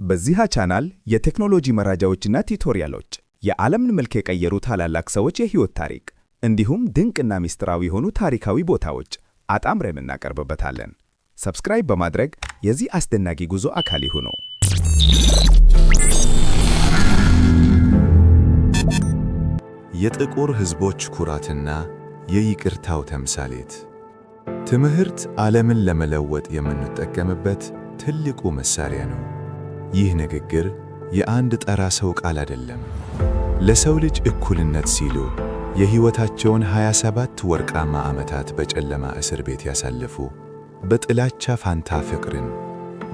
በዚህ ቻናል የቴክኖሎጂ መረጃዎችና tutorial ኦች፣ የዓለምን መልክ የቀየሩ ታላላቅ ሰዎች የሕይወት ታሪክ፣ እንዲሁም ድንቅና ምስጢራዊ የሆኑ ታሪካዊ ቦታዎች አጣምረን እናቀርብበታለን። Subscribe በማድረግ የዚህ አስደናቂ ጉዞ አካል ይሁኑ። የጥቁር ሕዝቦች ኩራትና የይቅርታው ተምሳሌት። ትምህርት ዓለምን ለመለወጥ የምንጠቀምበት ትልቁ መሳሪያ ነው። ይህ ንግግር የአንድ ተራ ሰው ቃል አይደለም። ለሰው ልጅ እኩልነት ሲሉ የሕይወታቸውን 27 ወርቃማ ዓመታት በጨለማ እስር ቤት ያሳለፉ፣ በጥላቻ ፋንታ ፍቅርን፣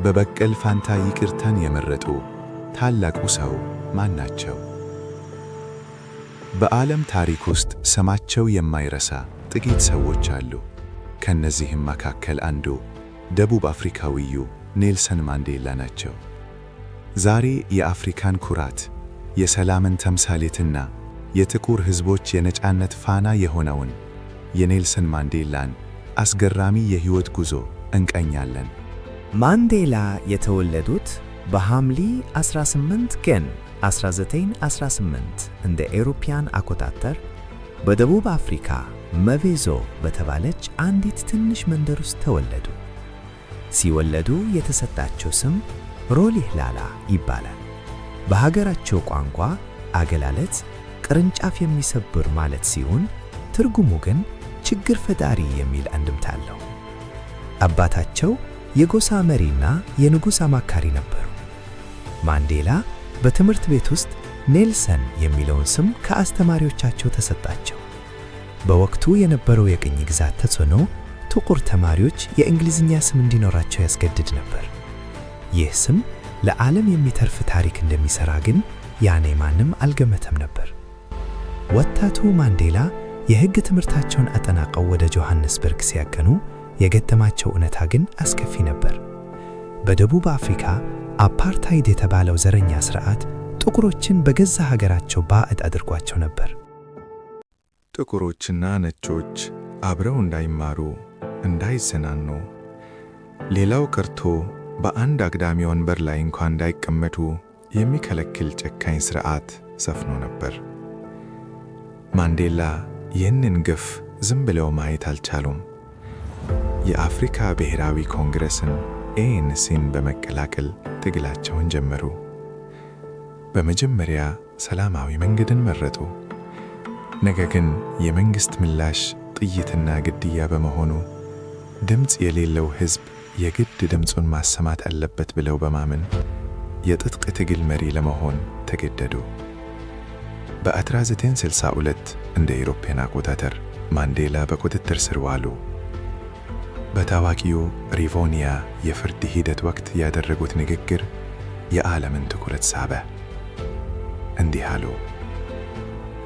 በበቀል ፋንታ ይቅርታን የመረጡ ታላቁ ሰው ማን ናቸው? በዓለም ታሪክ ውስጥ ስማቸው የማይረሳ ጥቂት ሰዎች አሉ። ከነዚህም መካከል አንዱ ደቡብ አፍሪካዊው ኔልሰን ማንዴላ ናቸው። ዛሬ የአፍሪካን ኩራት፣ የሰላምን ተምሳሌትና የጥቁር ሕዝቦች የነጻነት ፋና የሆነውን የኔልሰን ማንዴላን አስገራሚ የሕይወት ጉዞ እንቃኛለን። ማንዴላ የተወለዱት በሐምሌ 18 ቀን 1918 እንደ አውሮፓውያን አቆጣጠር በደቡብ አፍሪካ መቬዞ በተባለች አንዲት ትንሽ መንደር ውስጥ ተወለዱ። ሲወለዱ የተሰጣቸው ስም ሮሊህላላ ይባላል። በሀገራቸው ቋንቋ አገላለጽ ቅርንጫፍ የሚሰብር ማለት ሲሆን ትርጉሙ ግን ችግር ፈጣሪ የሚል አንድምታ አለው። አባታቸው የጎሳ መሪና የንጉሥ አማካሪ ነበሩ። ማንዴላ በትምህርት ቤት ውስጥ ኔልሰን የሚለውን ስም ከአስተማሪዎቻቸው ተሰጣቸው። በወቅቱ የነበረው የቅኝ ግዛት ተጽዕኖ ጥቁር ተማሪዎች የእንግሊዝኛ ስም እንዲኖራቸው ያስገድድ ነበር። ይህ ስም ለዓለም የሚተርፍ ታሪክ እንደሚሠራ ግን ያኔ ማንም አልገመተም ነበር። ወጣቱ ማንዴላ የሕግ ትምህርታቸውን አጠናቀው ወደ ጆሐንስበርግ ሲያቀኑ የገጠማቸው እውነታ ግን አስከፊ ነበር። በደቡብ አፍሪካ አፓርታይድ የተባለው ዘረኛ ሥርዓት ጥቁሮችን በገዛ ሀገራቸው ባዕድ አድርጓቸው ነበር። ጥቁሮችና ነጮች አብረው እንዳይማሩ፣ እንዳይዝናኑ፣ ሌላው ቀርቶ በአንድ አግዳሚ ወንበር ላይ እንኳን እንዳይቀመጡ የሚከለክል ጨካኝ ሥርዓት ሰፍኖ ነበር። ማንዴላ ይህንን ግፍ ዝም ብለው ማየት አልቻሉም። የአፍሪካ ብሔራዊ ኮንግረስን ኤኤንሲን በመቀላቀል ትግላቸውን ጀመሩ። በመጀመሪያ ሰላማዊ መንገድን መረጡ። ነገር ግን የመንግሥት ምላሽ ጥይትና ግድያ በመሆኑ ድምፅ የሌለው ሕዝብ የግድ ድምፁን ማሰማት አለበት ብለው በማመን የትጥቅ ትግል መሪ ለመሆን ተገደዱ። በ1962 እንደ አውሮፓውያን አቆጣጠር ማንዴላ በቁጥጥር ስር ዋሉ። በታዋቂው ሪቮኒያ የፍርድ ሂደት ወቅት ያደረጉት ንግግር የዓለምን ትኩረት ሳበ። እንዲህ አሉ።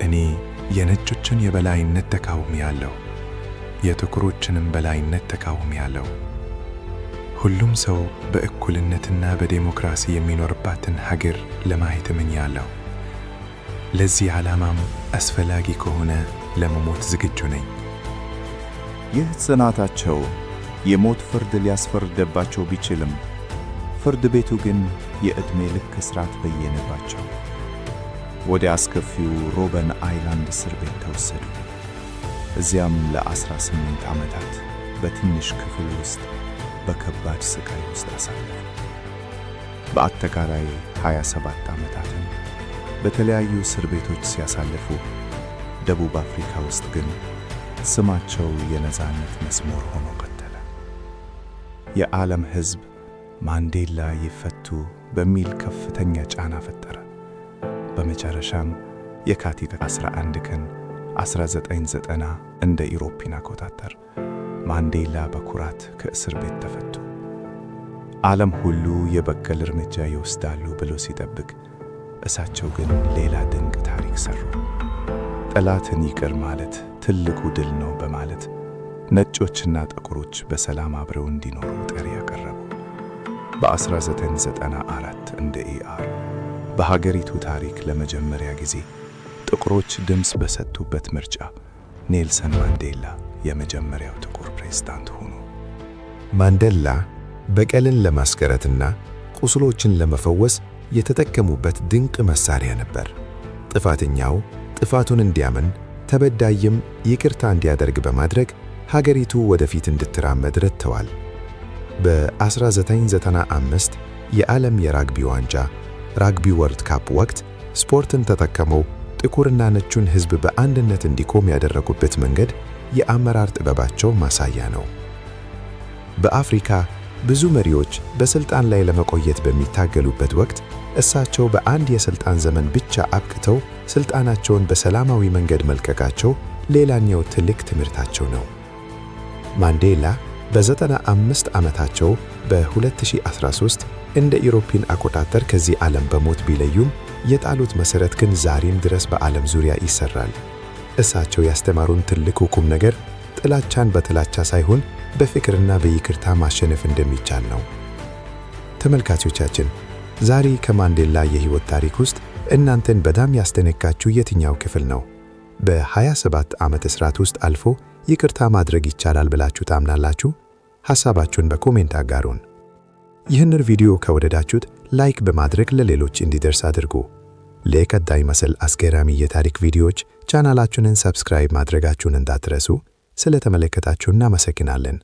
እኔ የነጮችን የበላይነት ተቃውሜያለሁ፣ የጥቁሮችንም በላይነት ተቃውሜያለሁ። ሁሉም ሰው በእኩልነትና በዴሞክራሲ የሚኖርባትን ሀገር ለማየት እመኛለሁ። ለዚህ ዓላማም አስፈላጊ ከሆነ ለመሞት ዝግጁ ነኝ። ይህ ጽናታቸው የሞት ፍርድ ሊያስፈርድባቸው ቢችልም ፍርድ ቤቱ ግን የዕድሜ ልክ እስራት በየነባቸው። ወደ አስከፊው ሮበን አይላንድ እስር ቤት ተወሰዱ። እዚያም ለ18 ዓመታት በትንሽ ክፍል ውስጥ በከባድ ስቃይ ውስጥ አሳለፉ። በአጠቃላይ 27 ዓመታትን በተለያዩ እስር ቤቶች ሲያሳልፉ፣ ደቡብ አፍሪካ ውስጥ ግን ስማቸው የነጻነት መዝሙር ሆኖ ቀጠለ። የዓለም ሕዝብ ማንዴላ ይፈቱ በሚል ከፍተኛ ጫና ፈጠረ። በመጨረሻም የካቲት 11 ቀን 1990 እንደ ኢሮፒን አቆጣጠር ማንዴላ በኩራት ከእስር ቤት ተፈቱ። ዓለም ሁሉ የበቀል እርምጃ ይወስዳሉ ብሎ ሲጠብቅ፣ እሳቸው ግን ሌላ ድንቅ ታሪክ ሰሩ። ጠላትን ይቅር ማለት ትልቁ ድል ነው በማለት ነጮችና ጥቁሮች በሰላም አብረው እንዲኖሩ ጥሪ ያቀረቡ። በ1994 እንደ AR በሀገሪቱ ታሪክ ለመጀመሪያ ጊዜ ጥቁሮች ድምፅ በሰጡበት ምርጫ ኔልሰን ማንዴላ የመጀመሪያው ጥቁር ፕሬዝዳንት ሆኑ። ማንዴላ በቀልን ለማስቀረትና ቁስሎችን ለመፈወስ የተጠቀሙበት ድንቅ መሳሪያ ነበር። ጥፋተኛው ጥፋቱን እንዲያምን፣ ተበዳይም ይቅርታ እንዲያደርግ በማድረግ ሀገሪቱ ወደፊት እንድትራመድ ረድተዋል። በ1995 የዓለም የራግቢ ዋንጫ Rugby World Cup ወቅት ስፖርትን ተጠቅመው ጥቁርና ነጩን ሕዝብ በአንድነት እንዲቆም ያደረጉበት መንገድ የአመራር ጥበባቸው ማሳያ ነው። በአፍሪካ ብዙ መሪዎች በስልጣን ላይ ለመቆየት በሚታገሉበት ወቅት እሳቸው በአንድ የስልጣን ዘመን ብቻ አብቅተው ስልጣናቸውን በሰላማዊ መንገድ መልቀቃቸው ሌላኛው ትልቅ ትምህርታቸው ነው። ማንዴላ በ95 ዓመታቸው በ2013 እንደ ኢሮፒን አቆጣጠር ከዚህ ዓለም በሞት ቢለዩም የጣሉት መሠረት ግን ዛሬም ድረስ በዓለም ዙሪያ ይሰራል። እሳቸው ያስተማሩን ትልቁ ቁም ነገር ጥላቻን በጥላቻ ሳይሆን በፍቅርና በይቅርታ ማሸነፍ እንደሚቻል ነው። ተመልካቾቻችን፣ ዛሬ ከማንዴላ የሕይወት ታሪክ ውስጥ እናንተን በጣም ያስደነቃችሁ የትኛው ክፍል ነው? በ27 ዓመት እስራት ውስጥ አልፎ ይቅርታ ማድረግ ይቻላል ብላችሁ ታምናላችሁ? ሐሳባችሁን በ comment አጋሩን። ይህንን ቪዲዮ ከወደዳችሁት like በማድረግ ለሌሎች እንዲደርስ አድርጉ። ለቀጣይ መሰል አስገራሚ የታሪክ ቪዲዮዎች ቻናላችንን subscribe ማድረጋችሁን እንዳትረሱ። ስለተመለከታችሁ እናመሰግናለን።